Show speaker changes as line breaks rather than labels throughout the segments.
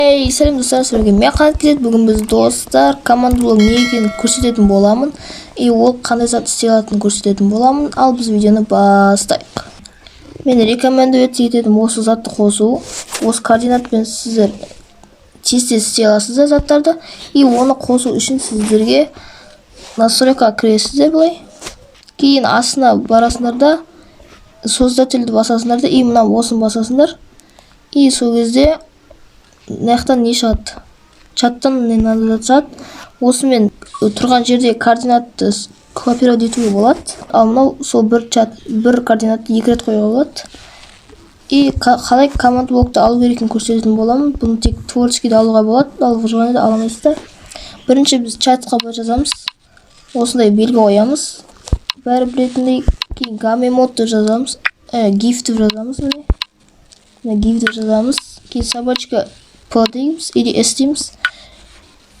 Ей, сәлем, достар! Сіздерге мен, Қанат келеді. Бүгін біз, достар, команда блок не екенін көрсететін боламын и ол қандай зат істей алатынын көрсететін боламын. Ал біз видеоны бастайық. Мен рекомендовать ететінім осы затты қосу. Осы координатпен сіздер тез тез істей аласыздар заттарды. И оны қосу үшін сіздерге настройкаға кіресіздер былай, кейін астына барасыңдар да, создательді басасыңдар да, и мына осыны басасыңдар. И сол кезде мына жақтан не шығады? Чаттан не мынандай зат шығады. Осымен тұрған жерде координатты копировать етуге болады. Ал мынау сол бір чат, бір координатты екі рет қоюға болады. И қалай команд блокты алу керек екенін көрсететін боламын. Бұны тек творческийде алуға болады, ал выживаниеде ала алмайсыздар. Бірінші біз чатқа былай жазамыз, осындай белгі қоямыз, бәрі білетіндей. Кейін gamemode деп жазамыз, give деп жазамыз. Міне, мына give деп жазамыз. Кейін собачка p дейміз или s дейміз.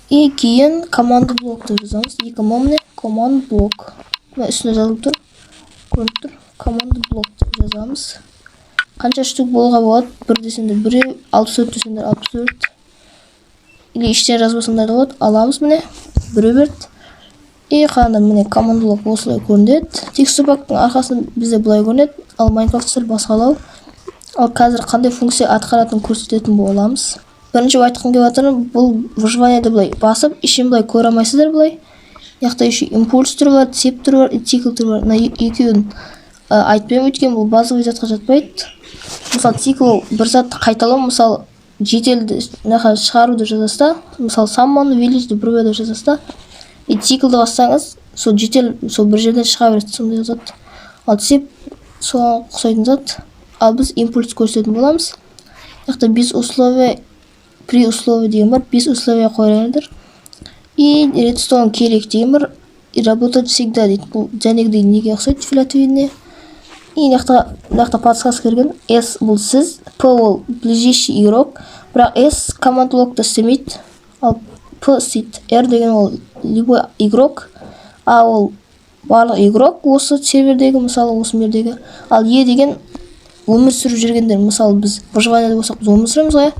И кейін команда блок деп жазамыз, екі м. Міне, команд блок, мына үстінде жазылып тұр, көрініп тұр. Команда блок деп жазамыз. Қанша штук болуға болады? Бір десеңдер, біреу, 64 десеңдер, 64, или ештеңе жазбасаңдар да болады. Аламыз, міне, біреу берді. И қараңдар, міне, команда блок осылай көрінеді. Текстурпактың арқасында бізде былай көрінеді, ал Майнкрафт сәл басқалау. Ал қазір қандай функция атқаратынын көрсететін боламыз. Бірінші айтқым келіп жатыр, бұл выживаниеде былай басып ішін былай көре алмайсыздар. Былай мына жақта еще импульс түрі бар, цепь түрі бар и цикл түрі бар. Мына екеуін айтпаймын, өйткені бұл базовый затқа жатпайды. Мысалы, цикл ол бір затты қайталау. Мысалы, жителді мына жаққа шығару деп жазасыз да, мысалы, summon village деп, бір деп жазасыз да, и циклді бассаңыз, сол житель сол бір жерден шыға береді, сондай зат. Ал цепь соған ұқсайтын зат. Ал біз импульс көрсететін боламыз. Мына жақта без условия, при условии деген бар. Без условия қояңдар. И редстоун керек деген бар, и работать всегда дейді. Бұл жәнегідей неге ұқсайды, фиолетовыйне. И мына жақта подсказка берген: S бұл сіз, П ол ближайший игрок, бірақ S команд блокта істемейді, ал П істейді. R деген ол любой игрок, А ол барлық игрок осы сервердегі, мысалы, осы мирдегі. Ал Е деген өмір сүріп жүргендер. Мысалы, біз выживаниеде болсақ, біз өмір сүреміз ғой, иә?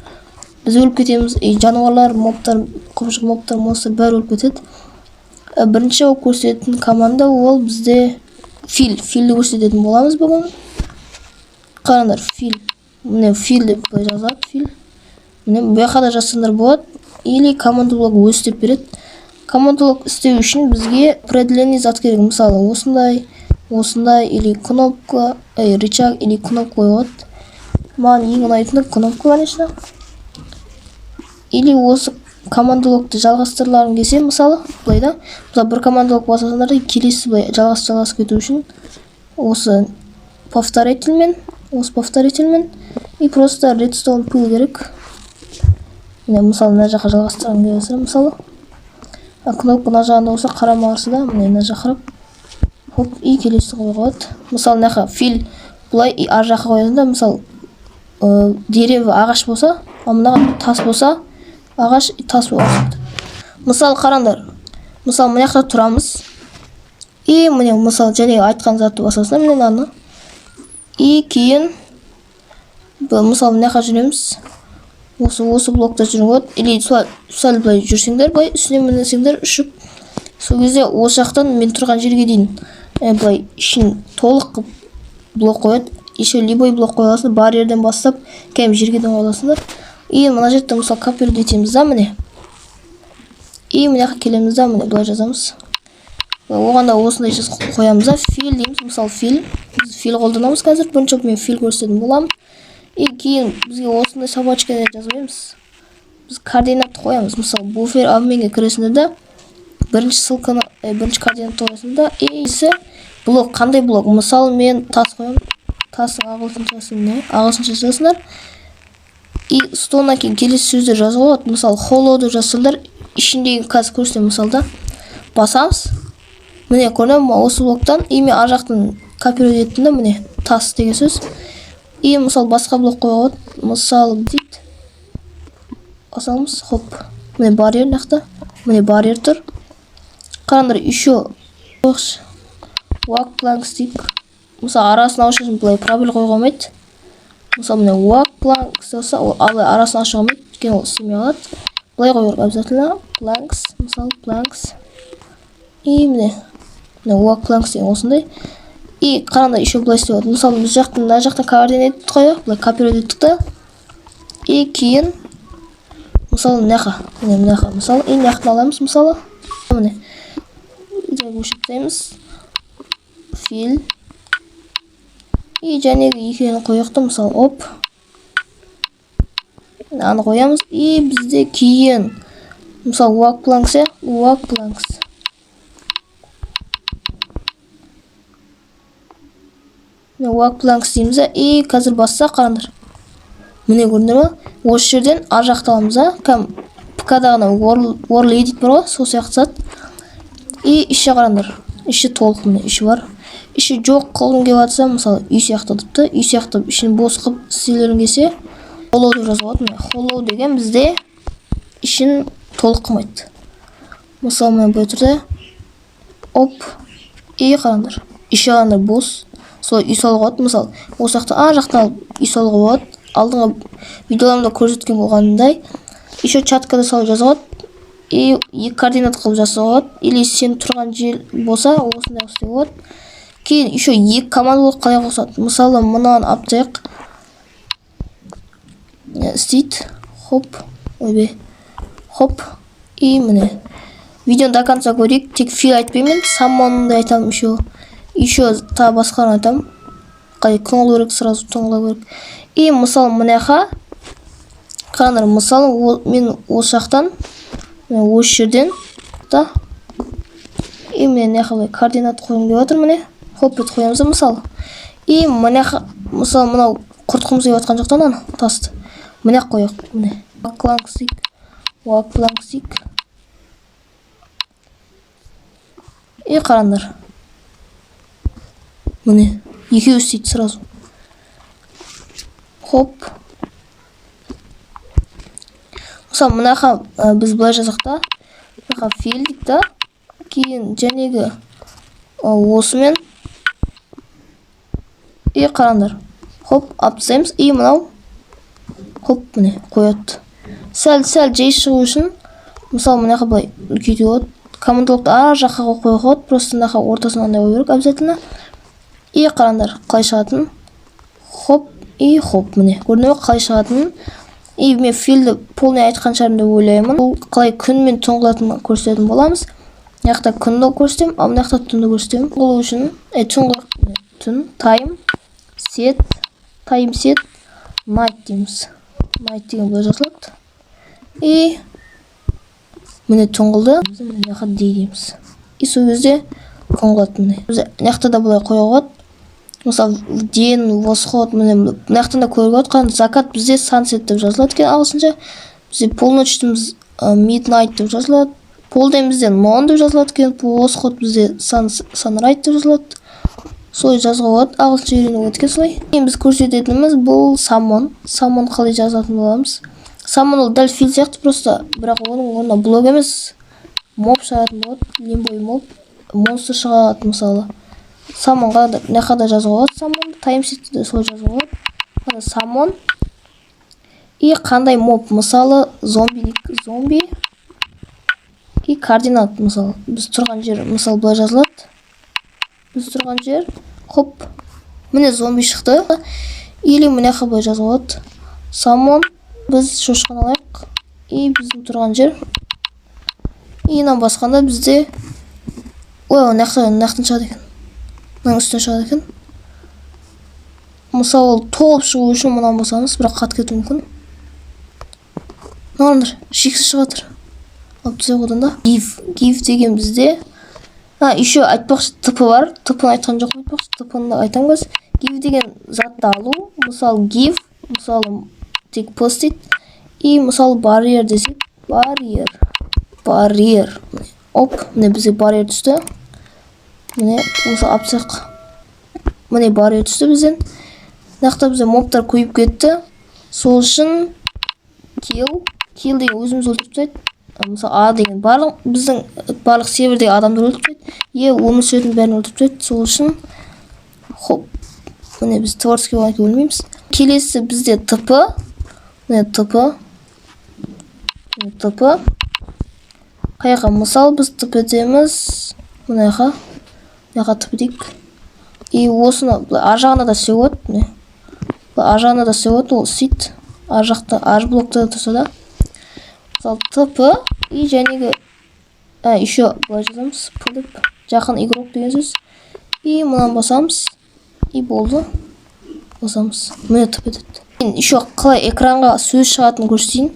Біз өліп кетеміз, и жануарлар, мобтар, құбыжық мобтар, монстр, бәрі өліп кетеді. Бірінші болып көрсететін команда ол бізде fill. Fillді көрсететін боламыз бүгін. Қараңдар, fill, міне, fill деп былай жазады. Fill, міне, бұл жаққа да жазсаңдар болады или команда блок өзі істеп береді. Команда блок істеу үшін бізге определенный зат керек. Мысалы, осындай, осындай или кнопка, ей, рычаг или кнопка қоюға болады. Маған ең ұнайтыны кнопка, конечно. Или осы команда блокты жалғастырғыларың келсе, мысалы, былай да, мысалы, бір команда блок басасыңдар да, келесі былай жалғасып жалғасып кету үшін осы повторительмен, осы повторительмен и просто редстоун пыл керек. Міне, мысалы, мына жаққа жалғастырғым келіп жатса, мысалы, а кнопка мына жағында болса, қарама қарсы да, міне, мына жаққа қарап, хоп, и келесі қоюға болады. Мысалы, мына жаққа fill былай и ар жаққа қоясың да, мысалы, дерево, ағаш болса, ал мынаған тас болса, ағаш и тас болады. Мысалы, қараңдар, мысалы, мына жақта тұрамыз. И міне, мысалы, және айтқан затты басасың, міне, мынаны. И кейін мысалы, мына жаққа жүреміз, осы блокта жүруге болады или солай, сәл былай жүрсеңдер, былай үстіне мінсеңдер ұшып, сол кезде осы жақтан мен тұрған жерге дейін былай ішін толық қылып блок қояды. Еще любой блок қоя аласыңдар, барьерден бастап кәдімгі жерге де қоя аласыңдар. И мына жерде, мысалы, копировать етеміз да, міне, и мына жаққа келеміз да, міне, былай жазамыз. Оған да осындай жазып қоямыз да, fill дейміз. Мысалы, fill, біз fill қолданамыз қазір. Бірінші болып мен fill көрсететін боламын. И кейін бізге осындай собачка жазбаймыз, біз координатты қоямыз. Мысалы, буфер обменге кіресіңдер да, бірінші ссылканы, бірінші координатты қоясың да, и блок, қандай блок? Мысалы, мен тас қоямын. Тастың ағылшыншасы, міне, ағылшынша жазасыңдар. И стоннан кейін келесі сөздер жазуға болады. Мысалы, hello деп жазсаңдар, ішіндегі қазір көрсетемін. Мысалы да, басамыз, міне, көрінеді ма? Осы блоктан. И мен ар жақтан копировать еттім да, міне, тас деген сөз. И мысалы, басқа блок қоюға болады. Мысалы, дейді, басамыз, хоп, міне, барьер мына жақта, міне, барьер тұр. Қараңдар, еще қояйықшы, oak planks дейік. Мысалы, арасын ашу үшін былай пробел қоюға болмайды. Мысалы, міне, oak planks болса, ол алай арасын ашуға болмайды. Өйткені ол істемей қалады. Былай қою керек обязательно. Planks, мысалы, planks. И міне, міне, oak planks деген осындай. И қараңдар, еще былай істеуге болады. Мысалы, біз жақтан, мына жақтан координат қояйық, былай копировать еттік та. И кейін, мысалы, мына жаққа, міне, мына жаққа, мысалы, и мына жақтан аламыз, мысалы, міне, өшіріп тастаймыз. Fill. И жәнегі екеуін қояйық та, мысалы, оп. Мынаны қоямыз. И бізде кейін, мысалы, oak planks, иә, oak planks. Міне, oak planks дейміз да, и қазір бассақ, қараңдар. Міне, көрдіңдер ма? Осы жерден ар жақты аламыз да, кәдімгі ПК-дағы анау World Edit бар ғой, сол сияқты зат. И іші қараңдар, іші толық, міне, іші бар. Іші жоқ қылғың келіп жатса, мысалы, үй сияқты қылып та, үй сияқты ішін бос қылып істеулерің келсе, hollow деп жазуға болады. Міне, hollow деген бізде ішін толық қылмайды. Мысалы, міне, былай тұрды. Оп. И қараңдар, іші қараңдар бос. Солай үй салуға болады. Мысалы, осы жақта ар жақтан алып үй салуға болады. Алдыңғы видеоларымда көрсеткен болғанымдай, еще чаткада салып жазуға болады. И екі координат қылып жасауға болады. Или сен тұрған жер болса, осындай істеуге болады. Кейін еще екі команда болып қалай қосады? Мысалы, мынаны алып тастайық. Не істейді? Хоп. Ойбай. Хоп. И міне. Видеоны до конца көрейік. Тек fill айтпаймын, summon-ды айтамын еще. Еще тағы басқаларын айтамын. Қалай күн қылу керек, сразу түн қылу керек. И мысалы, мына жаққа қараңдар, мысалы, мен осы жақтан, міне, осы жерден да, и міне, мына жаққа былай координат қойғым келіп жатыр, міне. Хоп, етіп қоямыз да, мысалы. И мына жаққа, мысалы, мынау құртқымыз келіп жатқан жақтан ана тасты. Мына жаққа қояйық, міне. Planks дейік. Oak planks дейік. И қараңдар. Міне, екеуі істейді сразу. Хоп. Мысалы, мына жаққа біз былай жазсақ та, мына жаққа fill дейік та, кейін жәнегі осымен, и қараңдар. Хоп, алып тастаймыз. И мынау, хоп, міне, қояды. Сәл-сәл жай шығу үшін, мысалы, мына жаққа былай үлкейтуге болады. Командалықты ар жаққа қоюға болады, просто мына жаққа ортасына андай қою керек обязательно. И қараңдар, қалай шығатынын. Хоп, и хоп, міне, көрдіңдер ме қалай шығатынын? И мен fill-ді полный айтқан шығармын деп ойлаймын. Бұл қалай күн мен түн қылатынын көрсететін боламыз. Мына жақта күнді көрсетемін, ал мына жақта түнді көрсетемін. Ол үшін, түн қылайық. Түн, time set night дейміз. Night деген былай жазылады. И міне, түн қылды. Мына жаққа day дейміз. И сол кезде күн қылады, міне. Біз мына жақта да былай қоюға болады. Мысалы, день, восход, міне, мына жақтан да көруге болады. Қараңыз, закат бізде sunset деп жазылады екен ағылшынша. Бізде полночь midnight деп жазылады. Полдень бізде noon деп жазылады екен. Восход бізде sunrise деп жазылады. Солай жазуға болады, ағылшынша үйренуге болады екен солай. Кейін біз көрсететініміз бұл summon. Summon қалай жазатын боламыз? Summon ол дәл fill сияқты, просто бірақ оның орнына блок емес, моб шығатын болады. Любой моб, монстр шығады, мысалы. Summon-ға да мына жаққа да жазуға болады summon, time set-ті де солай жазуға болады. Ана summon и қандай моб, мысалы, зомби дейік, зомби и координат, мысалы, біз тұрған жер, мысалы, былай жазылады. Біз тұрған жер, хоп, міне, зомби шықты. Или мына жаққа былай жазуға болады. Summon, біз шошқаны алайық, и біздің тұрған жер. И мынаны басқанда бізде, ой, мына жақта, мына жақтан шығады екен. Мынаның үстіне шығады екен. Мысалы, ол толып шығу үшін мынаны басамыз, бірақ қатып кетуі мүмкін. Мынаңдар шексіз шығып жатыр. Алып тастайық одан да. Give, give деген бізде. А, еще айтпақшы, ТП бар. ТП-ны айтқан жоқпын, айтпақшы, ТП-ны айтамын қазір. Give деген затты алу, мысалы, give, мысалы, тек п істейді. И мысалы, барьер десек, барьер. Барьер. Оп, міне, бізге барьер түсті. Міне, осы алып тастайық. Міне, барьер түсті бізден. Мына жақта бізде мобтар көбейіп кетті. Сол үшін kill, kill деген өзіміз өлтіріп тастайды. Мысалы, А деген барлық біздің барлық сервердегі адамдар өлтіріп тастайды. Е, өмір сүретін бәрін өлтіріп тастайды. Сол үшін хоп. Міне, біз творческий болғаннан кейін өлмейміз. Келесі бізде ТП. Міне, ТП. ТП қай жаққа? Мысалы, біз ТП етеміз мына жаққа, мына жаққа ТП дейік. И осыны былай ар жағына да істеуге болады. Міне, былай ар жағына да істеуге болады. Ол істейді ар жақта, ар блокта да тұрса да. Мысалы, ТП и жәнегі еще былай жазамыз: П деп, жақын игрок деген сөз. И мынаны басамыз, и болды, басамыз, міне, ТП етеді. Мен еще қалай экранға сөз шығатынын көрсетейін.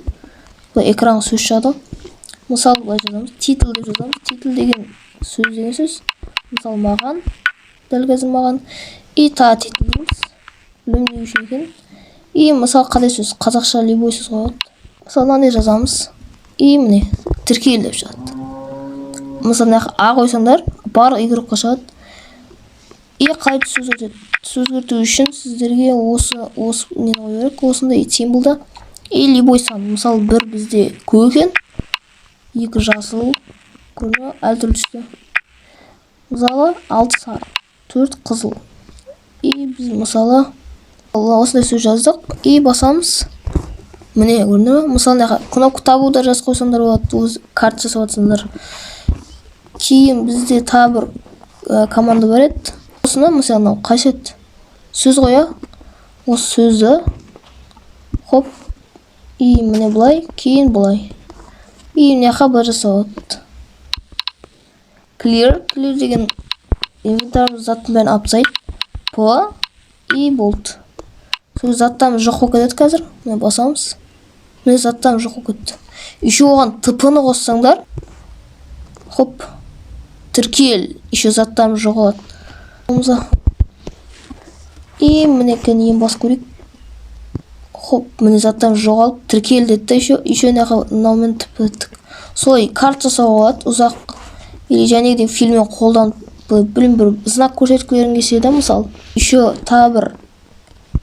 Былай экранға сөз шығады ғой. Мысалы, былай жазамыз, титл деп жазамыз. Титл деген сөз деген сөз. Мысалы, маған дәл қазір маған и тағы титл дейміз, білмеймін не үшін екенін. И мысалы, қандай сөз? Қазақша любой сөз қояды. Мысалы, мынандай жазамыз, и міне, «тіркел» деп шығады. Мысалы, мына жаққа А қойсаңдар, барлық игрокқа шығады. И қалай түс өзгертеді? Түс өзгерту үшін сіздерге осы нені қою керек, осындай символды и любой сан. Мысалы, 1 бізде көк екен, 2 жасыл, көрдің ба, әртүрлі түсті. Мысалы, 6 сары, 4 қызыл. И біз, мысалы, осындай сөз жаздық и басамыз, міне, көрінді ма? Мысалы, мына жаққа кнопка табу да жазып қойсаңдар болады, өз карта жасап жатсаңдар. Кейін бізде тағы бір команда бар еді. Осыны, мысалы, мынау қайсы еді? Сөз ғой, иә. Осы сөзді, хоп, и міне, былай, кейін былай, и мына жаққа былай жасауға болады. Clear. Clear деген инвентарь заттың бәрін алып тастайды. П и болды. Сол заттарымыз жоқ болып кетеді қазір. Міне, басамыз, міне, заттарымыз жоқ болып кетті. Еще оған ТП ны қоссаңдар, хоп, «тіркел», еще заттарымыз жоғалады. И мінекей, ең басып көрейік. Хоп, міне, заттарымыз жоғалып, «тіркел» деді да. Еще мына мынаумен ТП. Солай карта жасауға болады ұзақ или жәнегідей фильммен қолданып, білмеймін, бір знак көрсеткілерің келсе да. Мысалы, еще тағы бір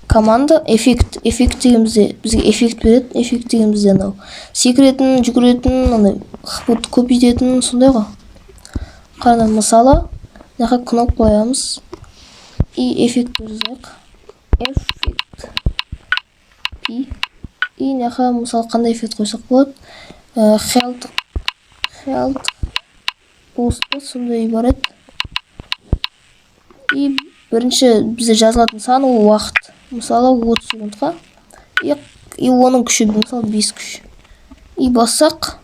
команда: эффект. Эффект деген бізде, бізге эффект береді. Эффект деген бізде анау секіретін, жүгіретін, андай хп көбейтетін, сондай ғой. Қараңдар, мысалы, мына жаққа кнопка қоямыз и эффект жазайық, эффект P. И мына жаққа, мысалы, қандай эффект қойсақ болады? Health boost па, сондай бар еді. И бірінші бізде жазылатын сан ол уақыт, мысалы, 30 секундқа. И оның күші, мысалы, 5 күш. И бассақ,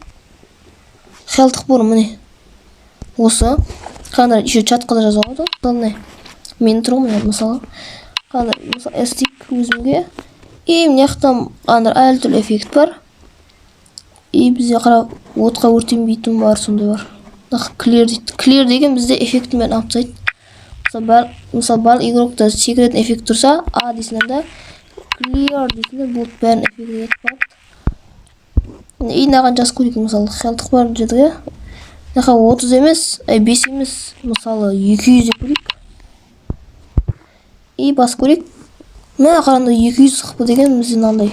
health бар, міне, осы. Қандай еще? Чатқа да жазуға болады. Мысалы, міне, мен тұрмын, міне, мысалы, қандай, мысалы, S дейік өзімге. И мына жақта қандай әртүрлі эффект бар. И бізде, қара, отқа өртенбейтін бар, сондай бар. Мына clear дейді. Clear деген бізде эффектін бәрін алып тастайды. Мысалы, бар, мысалы, барлық игрокта секіретін эффект тұрса, А дейсіңдер да, clear дейсіңдер, болды, бәрін эффекті кетіп қалады. И мынаған жазып көрейік. Мысалы, health бар дедік, иә. Мына жаққа 30 емес, әй, 5 емес, мысалы, 200 деп көрейік и басып көрейік. Мына қараңдар, 200 хп деген бізде мынандай.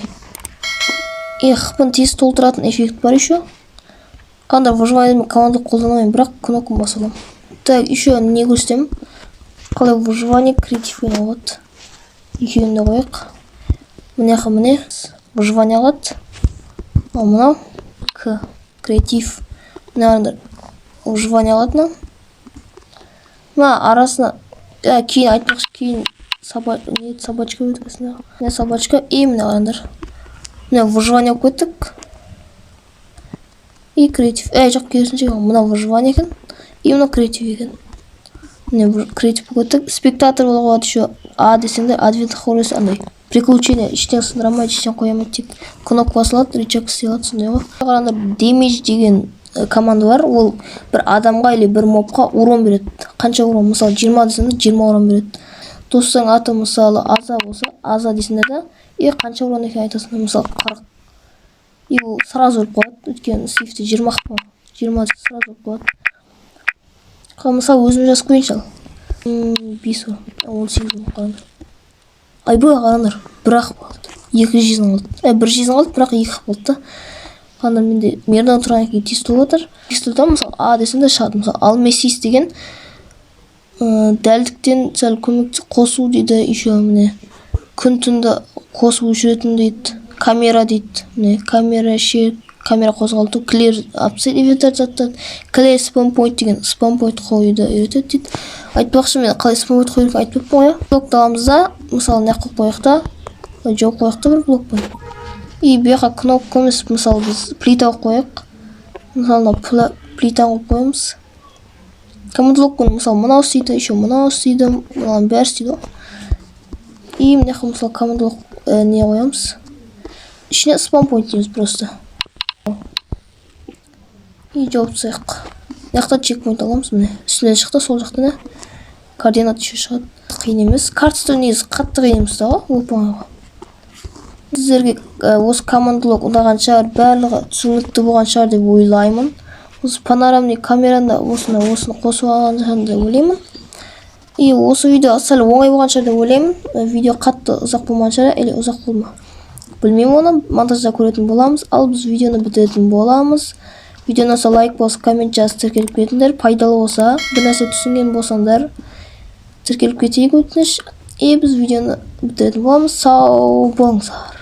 И хп тез толтыратын эффект бар. Еще қандай? Выживание мен команда қолдана алмаймын, бірақ кнопканы баса аламын. Так, еще не көрсетемін? Қалай выживание, креатив ойнауға болады, екеуін де қояйық. Мына жаққа, міне, выживание алады, ал мынау к креатив. Мына қараңдар, выживание алады. Мына арасына кейін айтпақшы, кейін не, собачка өткізсін. Міне, собачка. И міне, қараңдар, міне, выживание болып кеттік и креатив. Әй, жоқ, керісінше, мынау выживание екен и мынау креатив екен. Міне, бір креатив болып кеттік. Спектатор болуға болады еще. А десең де, Adventure Horror, андай приключение, ештеңе сындыра алмайды, ештеңе қоя алмайды, тек кнопка басылады, рычаг істей алады, сондай ғой. Қараңдар, damage деген команда бар. Ол бір адамға или бір мобқа урон береді. Қанша урон? Мысалы, 20 десең де, 20 урон береді. Достың аты, мысалы, Аза болса, Аза дейсіңдер да, и қанша урон екенін айтасыңдар, мысалы, 40. И ол сразу өліп қалады, өйткені сейфте 20 ақ бар. 20 сразу өліп қалады. Мысалы, өзім жазып көрейінші. Ал 5, 18 болып, қараңдар. Айбай, қараңдар, бір ақ болды, екі жизнь қалды, бір жизнь қалды, бірақ екі ақ болды да. Қараңдар, менде мирно тұрғаннан кейін тез толып жатыр. Тез, мысалы, А десең де шығады. Мысалы, алмесис деген дәлдіктен сәл көмек қосу дейді. Еще, міне, күн түнді қосып өшіретін дейді. Камера дейді, міне, камера, share. Камера қозғалту, clear upside инвентарь заттар, clear spawn point деген spawn point қоюды үйретеді дейді. Айтпақшы, мен қалай spawn point қою керектігін айтпаппын ғой, иә. Блокты аламыз да, мысалы, мына жаққа қойып қояйық та, былай жауып қояйық та бір блокпен. И бұл жаққа кнопка емес, мысалы, біз плита қойып қояйық. Мысалы, мына плитаны қойып қоямыз. Команд блокпен, мысалы, мынау істейді, еще мынау істейді, мынаның бәрі істейді ғой. И мына жаққа, мысалы, команд блок не қоямыз, ішіне spawn point дейміз просто. И жауып тастайық. Мына жақта чекпоинт аламыз. Міне, үстінен шықты, сол жақтан, иә. Координат еще шығады. Қиын емес карта істеу, негізі қатты қиын емес та ғой, оп оңай ғой. Сіздерге осы команд блок ұнаған шығар, барлығы түсінікті болған шығар деп ойлаймын. Осы панорамный камераны, осыны қосып алған шығармын деп ойлаймын. И осы видео сәл оңай болған шығар деп ойлаймын. Видео қатты ұзақ болмаған шығар или ұзақ болды ма, білмеймін, оны монтажда көретін боламыз. Ал біз видеоны бітіретін боламыз. Видео ұнаса, лайк басып, коммент жазып, тіркеліп кетіңдер. Пайдалы болса, бір нәрсе түсінген болсаңдар, тіркеліп кетейік, өтініш. И біз видеоны бітіретін боламыз. Сау болыңыздар.